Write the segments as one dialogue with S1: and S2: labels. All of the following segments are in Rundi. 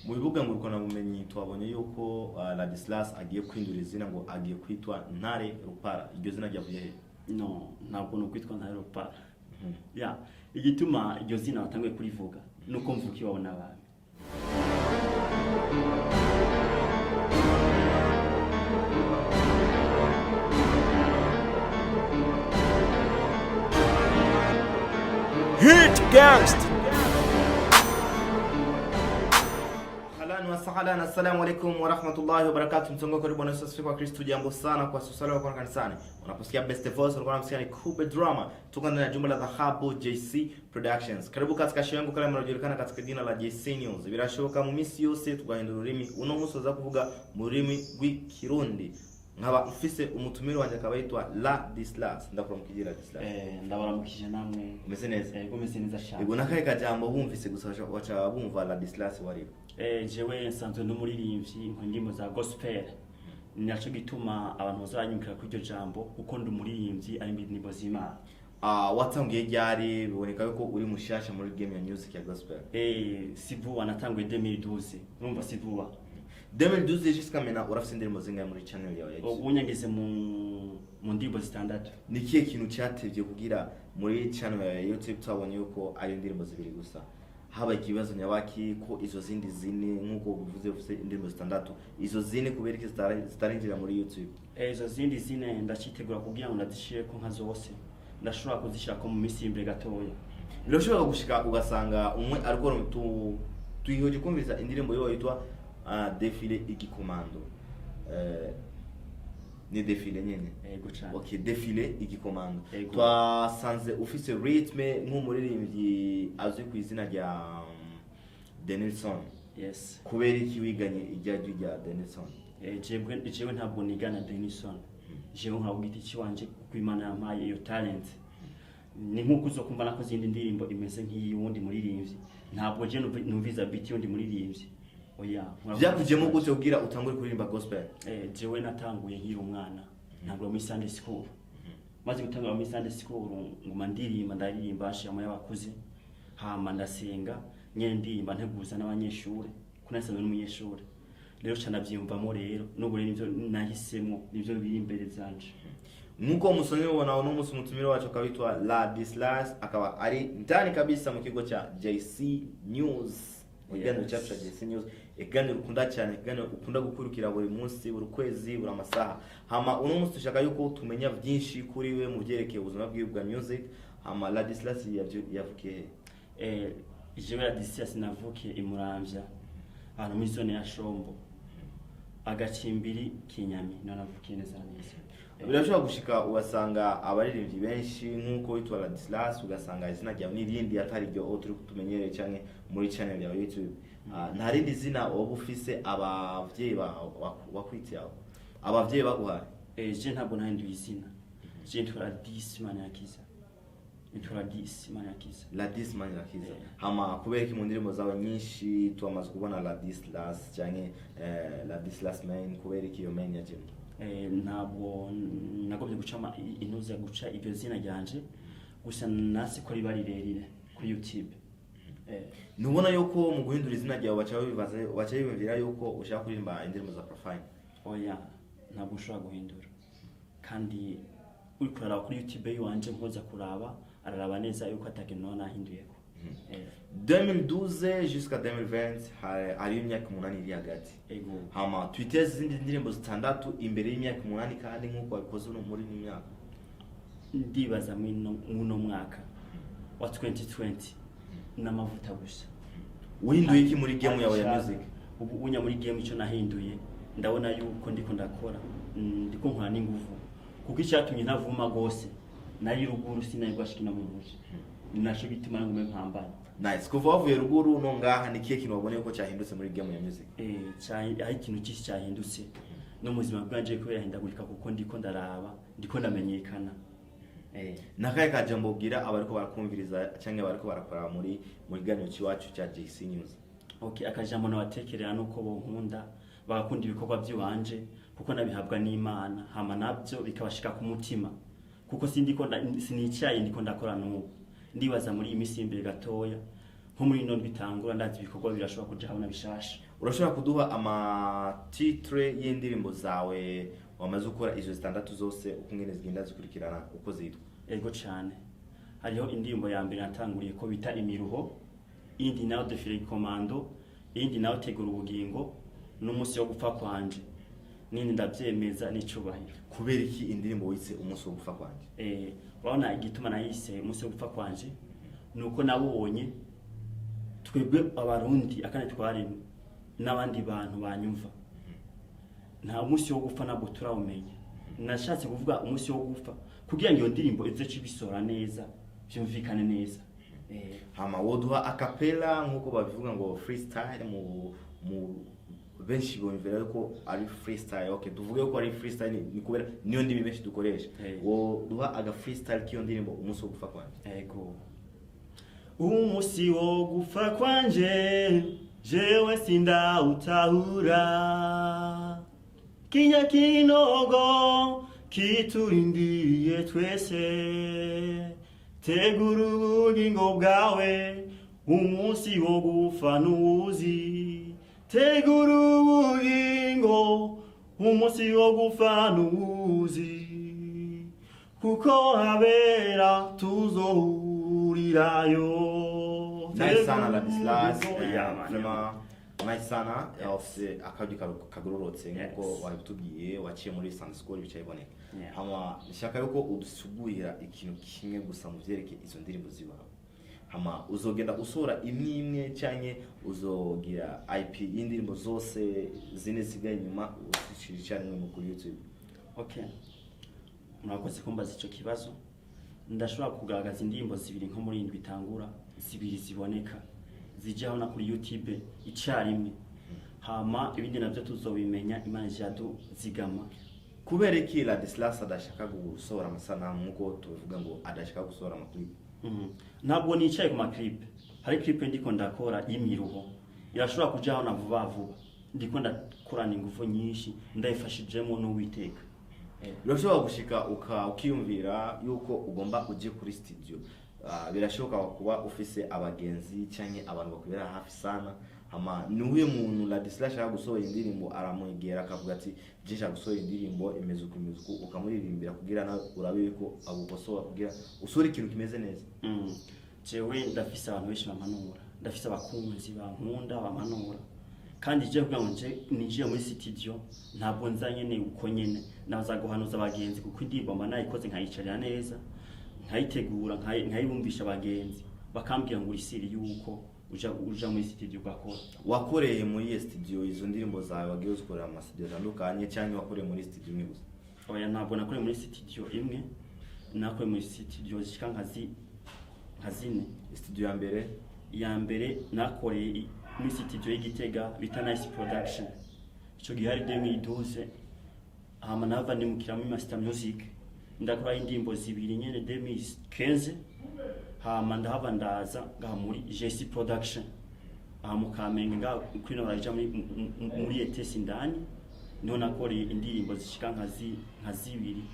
S1: Mu bibuga ngurukanabumenyi twabonye yuko Ladislas agiye kwindura izina, ngo agiye kwitwa Ntare Rupara. Iryo zina ryavuye he?
S2: No, ntabwo ni ukwitwa Ntare Rupara. Ya, igituma iryo zina batanguye kurivuga nuko mvuka iwabo n'abami.
S3: Hit Gangsta.
S1: Ahlan wa sahlan, assalamu alaikum wa rahmatullahi wa barakatuh. Msongo karibu na Yesu kwa Kristo, jambo sana kwa sala kwa kanisani. Unaposikia Best Voice unakuwa unamsikia ni Kube Drama. Tuko ndani ya jumba la dhahabu JC Productions. Karibu katika show yangu kama inayojulikana katika jina la JC News. Birashoboka mu minsi yose tugahindura ururimi. Uno munsi uza kuvuga mu rurimi rw'Ikirundi. Nkaba mfise umutumire wanje akaba yitwa Ladislas. Ndakuramukije, Ladislas.
S2: Ndabaramukije namwe.
S1: Umeze neza?
S2: Umeze neza cyane.
S1: Yego, nakahe kajambo bumvise gusa baca bumva Ladislas wariwe?
S2: Jewe nsanzwe n'umuririmbyi, nkora indirimbo za gospel. Ni naco gituma abantu bazanyumvira kuri iryo jambo, kuko ndi umuririmbyi ari indirimbo z'Imana.
S1: Watanguye ryari? Biboneka yuko uri mushasha muri game ya music ya gospel.
S2: Si vuba, natanguye 2012, urumva si vuba.
S1: 2012 jusqu'à maintenant, urafise indirimbo zingahe muri channel yawe ya YouTube?
S2: Ubu nyangeze mu ndirimbo zitandatu.
S1: Ni ikihe kintu cyatevye kugira muri channel yawe ya YouTube twabonye yuko ari indirimbo zibiri gusa? Habaye ikibazo nyabaki ko izo zindi zine, nk'uko ubivuze ufise indirimbo zitandatu, izo zine kubera iki zitarinjira muri YouTube?
S2: Izo zindi zine ndacitegura kugira ngo ndazishireko nka zose. Ndashobora kuzishirako mu minsi y'imbere gatoya.
S1: Birashobora gushika ugasanga umwe ariko tuyihoje kumviriza indirimbo yiwe yitwa Défilé Igikomando. Ni Défilé nyene?
S2: Yego cane.
S1: Okay, Défilé Igikomando.
S2: Yego.
S1: Twasanze ufise rythme nk'umuririmbyi azwi ku izina rya Denilson.
S2: Yes.
S1: Kubera iki wiganye irya jwi rya Denilson?
S2: Jewe ntabwo nigana Denison. Jewe nkora ku giti ciwanje kuko Imana yampaye iyo talent. Ni nk'uko uzokumva nakoze iyindi ndirimbo imeze nk'iy'uwundi muririmbyi. Ntabwo je numviza beat y'undi muririmbyi. Oya, nkora ku giti
S1: Vyakujemo
S2: ciwanje.
S1: gute kugira utangure kuririmba gospel?
S2: Jewe natanguye nkiri umwana, ntangura muri Sunday school. Maze gutangura muri Sunday school, nguma ndirimba, ndaririmba, nshira y'abakuze, hama ndasenga nyene, ndirimba nteguza n'abanyeshure ko nasanzwe n'umunyeshure. Rero ca ndavyiyumvamo. Rero n'ubu rero nivyo nahisemo, nivyo biri imbere zanje.
S1: Nkuko musomye mubona, uno munsi umutumire wacu akaba yitwa Ladislas, akaba ari ndani kabisa mu kigo cha JC News, mu kiganiro cyacu cya JC News, ikiganiro ukunda cyane, ikiganiro ukunda gukurikira buri munsi, buri kwezi, buri amasaha. Hama uno munsi dushaka yuko tumenya byinshi kuri we mu byerekeye ubuzima bwiwe bwa music. Hama Ladislas yavukiye he?
S2: Jewe Ladislas navukiye i Muramvya, ahantu muri zone ya Shombo, agacimbiri Kinyami, niho navukiye neza na neza.
S1: Birashobora gushika ugasanga abaririmbyi benshi nk'uko witwa Ladislas, ugasanga izina ryawe n'irindi atari ryo aho turi tumenyereye canke muri channel yawe YouTube. Nta rindi zina woba ufise abavyeyi bakwitiye, aho abavyeyi baguhaye?
S2: Je ntabwo nahinduye izina. Je nitwa Ladis Manirakiza, nitwa Ladis Manirakiza.
S1: Ladis Manirakiza. Hama kubera iki mu ndirimbo zawe nyinshi twamaze kubona Ladislas canke Ladislas main? Kubera iki iyo main yajemo?
S2: Ntabwo nagomvye guca intuza guca iryo zina ryanje gusa, nasi ko riba rirerire kuri YouTube.
S1: Ntubona yuko mu guhindura izina ryawe baca bibaza, baca biyumvira yuko ushaka kuririmba indirimbo za profile?
S2: Oya, ntabwo nshobora guhindura. Kandi uriko uraraba kuri YouTube yiwanje, nkoza kuraba araraba neza yuko atakintu noba nahinduyeko.
S1: 2012 jusqu'à 2020 hariyo imyaka 8 iri hagati.
S2: Ego.
S1: Hama twiteze izindi ndirimbo zitandatu imbere y'imyaka 8 kandi nk'uko wabikoze uno muri ino myaka?
S2: Ndibaza mw'uno mwaka wa 2020 n'amavuta gusa.
S1: Uhinduye iki muri game yawe ya music?
S2: Ubu unya muri game icyo nahinduye, ndabona yuko ndiko ndakora, ndiko nkora n'inguvu, kuko icyatumye ntavuma gose nari ruguru, sinari bwashika mu muji. Ni naco gituma ngume mpambana.
S1: Nice. Kuva wavuye ruguru no ngaha, ni kihe kintu wabonye yuko cyahindutse muri game ya music?
S2: Aho ikintu cyinshi cyahindutse no mu buzima bwanje ko birahindagurika, kuko ndiko ndaraba, ndiko ndamenyekana.
S1: Nakahe kajambo ubwira abariko barakumviriza cyangwa abariko barakora muri kiganiro cy'iwacu cya JC News?
S2: Okay, akajambo nabatekerera nuko bonkunda, bagakunda ibikorwa by'iwanje, kuko nabihabwa n'Imana, hama nabyo bikabashika ku mutima, kuko sindiko sinicaye, ndiko ndakora n'ubu. Ndibaza muri iyi minsi y'imbere gatoya Nko muri ino ndwi itangura, ndazi ibikorwa birashobora kuja habona bishasha.
S1: Urashobora kuduha amatitre y'indirimbo zawe wamaze gukora, izo zitandatu zose, uko ingene zigenda zikurikirana, uko zitwa?
S2: Ego cane. Hariho indirimbo ya mbere natanguriye ko bita Imiruho, iyindi nayo Défilé Commando, iyindi nayo Tegura Ubugingo, n'Umunsi wo Gupfa Kwanje, nindi Ndavyemeza n'Icubahiro.
S1: Kubera iki indirimbo witse Umunsi wo Gupfa Kwanje?
S2: Urabona, igituma nayise Umunsi wo Gupfa Kwanje nuko nabonye twebwe Abarundi akane twaremwe n'abandi bantu banyumva, nta munsi wo gupfa ntabwo turawumenya. Nashatse kuvuga umunsi wo gupfa kugira ngo iyo ndirimbo ize ibisora neza, vyumvikane neza.
S1: Hama woduha a cappella, nk'uko babivuga ngo freestyle, mu benshi bumvira yuko ari freestyle. Okay, tuvuge ko ari freestyle, ni kubera niyo ndimi benshi dukoresha. Woduha aga freestyle k'iyo ndirimbo Umunsi wo Gupfa Kwanje?
S2: Ego. Umunsi wo gupfa kwanje jewe sindawutahura, kinya kinogo kiturindiriye twese. Tegura ubugingo bwawe, umunsi wo gupfa ntuwuzi. Tegura ubugingo, umunsi wo gupfa ntuwuzi, kuko habera tuzohurirayo.
S1: Nice sana, Ladislas.
S2: Yeah, man.
S1: Vraiment nice sana. Ufise akajwi kagororotse nkuko wabitubwiye, waciye muri Sunday School, bicaye iboneka. Hama nshaka yuko udusugurira ikintu kimwe gusa mu vyerekeye izo ndirimbo ziwawe. Hama uzogenda usohora imwe imwe, canke uzogira EP y'indirimbo zose zine zisigaye inyuma, uzishira icyarimwe kuri YouTube?
S2: Okay, murakoze kumbaza ico kibazo. Ndashobora kugaragaza indirimbo zibiri nko muri indwi itangura, zibiri ziboneka zijaho na kuri YouTube icarimwe. Hama ibindi navyo tuzobimenya, Imana zigama.
S1: Kubera iki Ladislas adashaka gusohora amasanamu, nkuko tubivuga ngo adashaka gusohora amaclip?
S2: Ntabwo nicaye ku maclip. Hari clip ndiko ndakora y'Imiruho, irashobora kujaho na vuba vuba. Ndiko ndakorana ingufu nyinshi, ndayifashijemo n'Uwiteka.
S1: Birashobora gushika ukiyumvira yuko ugomba uje kuri studio. Birashoboka kuba ufise abagenzi canke abantu bakubera hafi sana. Hama ni uhuye muntu Ladislas ashaka gusohora indirimbo, aramwegera akavuga ati: "Je nshaka gusohora indirimbo imeze uku, imeze uku," ukamuririmbira kugira nawe urabe yuko agukosora kugira usohore ikintu kimeze neza?
S2: Jewe ndafise abantu benshi bampanura, ndafise abakunzi bankunda bampanura. Kandi je kugira ngo nje ninjiye muri studio, ntabwo nza nyene uko nyene, naza guhanuza abagenzi, kuko indirimbo mba nayikoze nkayicarira neza, nkayitegura, nkayibumvisha abagenzi, bakambwira ngo uri sûr yuko uja muri studio ugakora.
S1: Wakoreye muri iyo studio izo ndirimbo zawe, wagiye uzikorera mu mastudio atandukanye, cyangwa wakoreye muri studio imwe gusa?
S2: Oya, ntabwo nakoreye muri studio imwe, nakoreye muri studio zishika nka zine.
S1: Studio ya mbere?
S2: Iya mbere nakoreye muri studio y'Igitega bita Nice Production, ico gihe hari 2012. Hama nava nimukira muri Master Music, ndakora indirimbo zibiri nyene 2015. Hama ndahava ndaza ngaha muri JC Production aha mu Kamenge, ngaha kuri Noraja, muri ETS indani, niho nakoreye indirimbo zishika nka zibiri.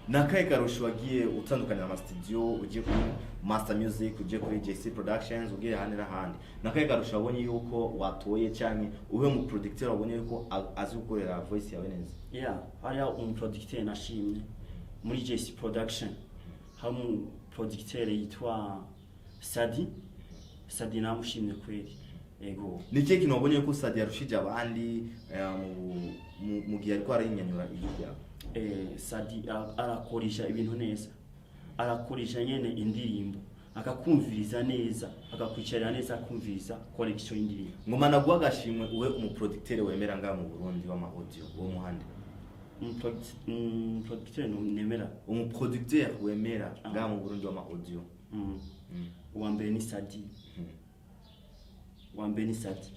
S1: Ni akahe karusho wagiye utandukanya amastudio, ugiye kuri Master Music, ugiye kuri JC Productions, ugiye ahandi n'ahandi? Ni akahe karusho wabonye yuko watoye, cyangwa ube mu producteur wabonye yuko azi gukorera voice yawe neza?
S2: Yeah, hariya umuproducteur nashimye muri JC Production, hari umuproducteur yitwa Sadi. Sadi namushimye kweli, ego.
S1: Ni ikihe kintu wabonye yuko Sadi yarushije abandi mu gihe ariko arayinyanyura ijwi ryawe?
S2: Sadi arakoresha ibintu neza, arakoresha nyene indirimbo, akakumviriza neza, akakwicarira neza, akumviriza correction y'indirimbo.
S1: Ngoma naguha agashimwe, ube umuproducteur wemera ngaha mu Burundi w'ama audio, uwo muhande.
S2: Umuproducteur nemera?
S1: Umuproducteur wemera ngaha mu Burundi w'ama audio.
S2: Uwa mbere ni Sadi. Uwa mbere ni Sadi,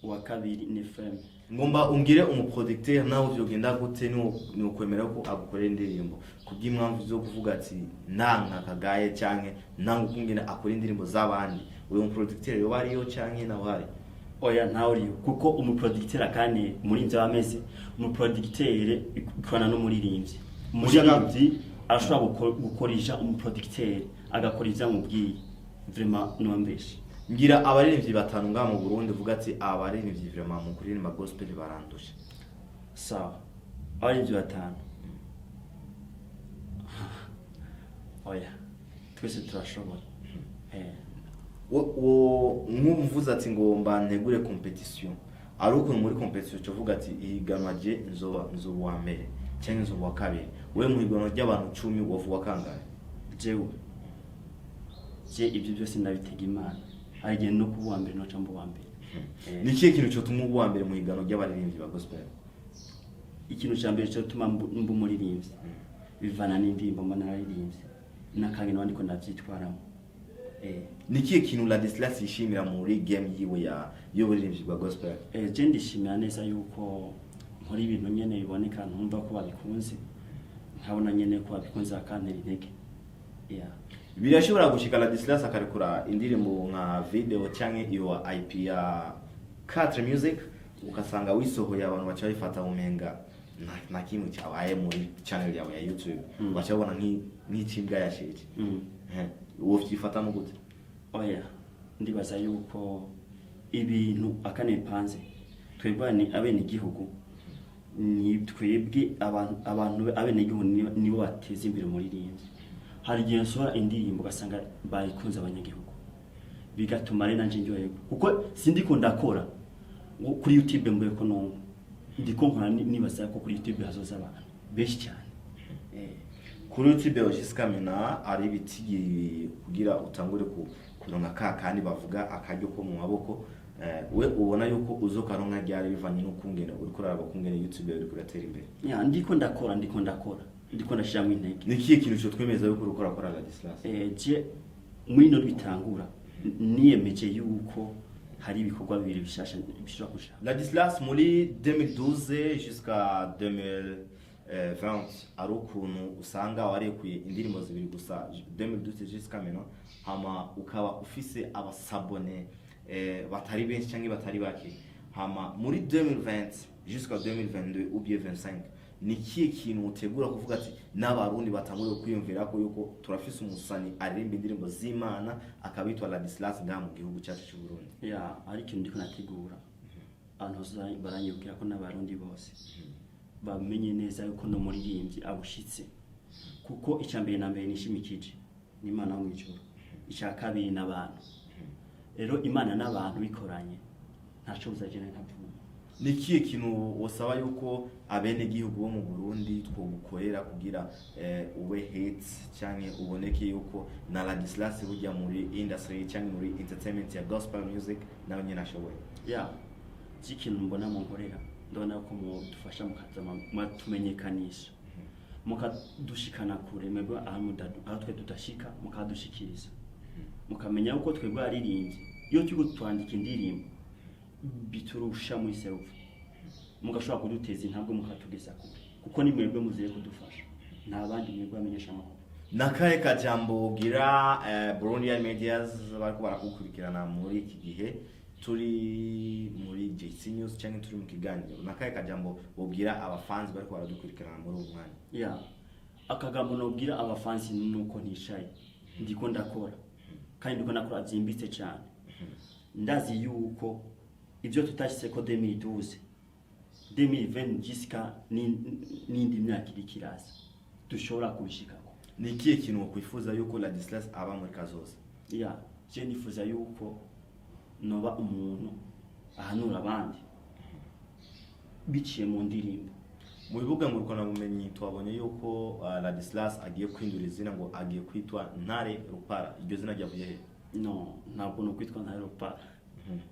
S2: uwa kabiri ni Frem.
S1: Ngomba ungire umuproducteur nawe vyogenda gute ni ukwemera ko agukorera indirimbo kubw'impamvu zo kuvuga ati nanka kagaye, canke nanga ukungene akora indirimbo z'abandi. Uyo muproducteur yoba ariyo canke nawe hari?
S2: Oya, ntawe uriyo, kuko umuproducteur akane umuririmbyi aba ameze, umuproducteur ikorana n'umuririmbyi. Umuririmbyi arashobora gukoresha umuproducteur, agakora ivyo amubwiye, vraiment niwambeshe.
S1: Ngira abaririmbyi batanu ngaha mu Burundi uvuga ati abaririmbyi vraiment mu kuririmba gospel barandusha.
S2: Sawa, abaririmbyi batanu? Oya, twese turashoboye.
S1: Wo nk'ubu ati ngomba ntegure competition, ari ukuntu muri competition uvuga ati ihiganwa je nzoba uwa mbere cyangwa nzoba uwa kabiri, we mu higanwa ry'abantu 10 wovuga kangahe?
S2: Jewe je ibyo byose ndabitega Imana, hari igihe no kuba uwa mbere noca mba uwa mbere.
S1: Ni ikihe kintu cyotuma uba uwa mbere mu higanwa ry'abaririmbyi ba gospel?
S2: Ikintu cya mbere cyotuma mba umuririmbyi bivana n'indirimbo mba nararirimbye n'akanya nawe ndiko ndavyitwaramo.
S1: Ni ikihe kintu Ladislas yishimira muri game yiwe ya y'uburirimbyi bwa gospel?
S2: Je ndishimira neza yuko nkora ibintu nyene biboneka, ntumva ko babikunze, nkabona nyene ko babikunze bakantera intege, yeah.
S1: Birashobora gushika Ladislas akarekura indirimbo nka video canke iyo IP ya 4 Music, ugasanga wisohoye, abantu baca babifata umenga nta kimwe cyabaye muri channel yawe ya YouTube, baca babona nk'ikimbwa yasheje. Uwo vyifatamo gute?
S2: Oya, ndibaza yuko ibintu akane bipanze, twebwe ni abenegihugu, ni twebwe abantu abenegihugu nibo bateza imbere umuririmbyi. Hari igihe nsohora indirimbo ugasanga bayikunze abanyagihugu, bigatuma rero nanje ndyoherwa kuko sindiko ndakora ngo kuri YouTube mbuye ko numva ndiko nkora nibaza ko kuri YouTube hazoza abantu benshi cyane.
S1: Kuri YouTube jusqu'à maintenant ari ibiti kugira utangure kuronka ka kandi bavuga akaryo ko mu maboko, we ubona yuko uzokaronka ryari bivanye n'ukungene uriko uraraba kungene YouTube yawe iriko iratera imbere?
S2: Ya, ndiko ndakora, ndiko ndakora, ndiko ndashiramo intege.
S1: Ni ikihe kintu cyo twemeza yuko uriko urakora, Ladislas?
S2: Je muri ino bitangura niyemeje yuko hari ibikorwa bibiri bishasha bishobora kuja.
S1: Ladislas, muri 2012 jusqu'à 2020 ari ukuntu usanga warekuye indirimbo zibiri gusa 2012 jusqu'à maintenant, hama ukaba ufise abasabone batari benshi cyangwa batari bake, hama muri 2020 jusqu'à 2022 ou bien 25 ni ikihe kintu utegura kuvuga ati n'Abarundi batangure kwiyumvira ko yuko turafise umusani aririmba indirimbo z'Imana akabitwa Ladislas ngaha mu gihugu cyacu cy'u Burundi?
S2: Ya, hari ikintu ndiko nategura, abantu bose baranyibwira ko n'Abarundi bose bamenye neza yuko no muririmbyi abushitse, kuko icya mbere na mbere nishimikije ni Imana yo mw'ijuru, icya kabiri n'abantu. Rero Imana n'abantu bikoranye ntaco buzagenda ntavuma.
S1: Ni ikihe kintu wasaba yuko abenegihugu bo mu Burundi twogukorera kugira ube hit canke uboneke yuko na Ladislas burya muri industry canke muri entertainment ya gospel music nawe nyene ashoboye?
S2: Ya, ikintu mbona mu nkorera, ndabona ko mudufasha mukaza muratumenyekanisha, mukadushikana kure mwebwe aho twe tudashika, mukadushikiriza, mukamenya uko twebwe aririmbye iyo turiko twandika indirimbo biturusha muri serufu, mugashobora kuduteza intambwe mukatugeza kure, kuko ni mwebwe muziye kudufasha, nta bandi, mwebwe bamenyesha amakuru.
S1: Nakahe kajambo ugira Burundian Medias bariko barakukurikirana muri iki gihe turi muri JC News cyangwa turi mu kiganiro? Nakahe kajambo ubwira abafanzi bariko baradukurikirana muri uyu mwanya?
S2: Ya, akagambo nobwira abafansi nuko nticaye, ndiko ndakora kandi ndiko ndakora byimbitse cyane. Ndazi yuko ibyo tutashyitse ko 2012, 2020 jusqu'à n'indi myaka iri kiraza dushobora kubishikako.
S1: Ni ikihe kintu wakwifuza yuko Ladislas aba muri kazoza?
S2: Ya, je nifuza yuko noba umuntu ahanura abandi biciye mu ndirimbo.
S1: Mu bibuga ngurukanabumenyi twabonye yuko Ladislas agiye kwindura izina, ngo agiye kwitwa Ntare Rupara. Iryo zina ryavuye he?
S2: No, ntabwo ni ukwitwa Ntare Rupara.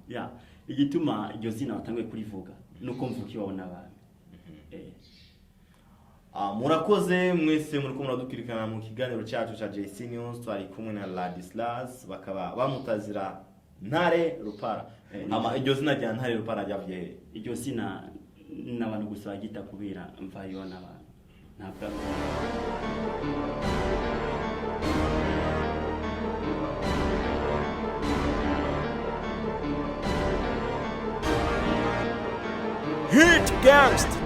S2: Ya, igituma iryo zina batanguye kurivuga nuko mvuka iwabo n'abami.
S1: Murakoze mwese muriko muradukurikirana mu kiganiro cyacu cya JC News. Twari kumwe na Ladislas, bakaba bamutazira Ntare Rupara. Ama iryo zina rya Ntare Rupara ryavuye he?
S2: Iryo zina n'abantu gusa bagita kubera mvayo n'abantu, ntabwo ari
S3: Hit Gangster.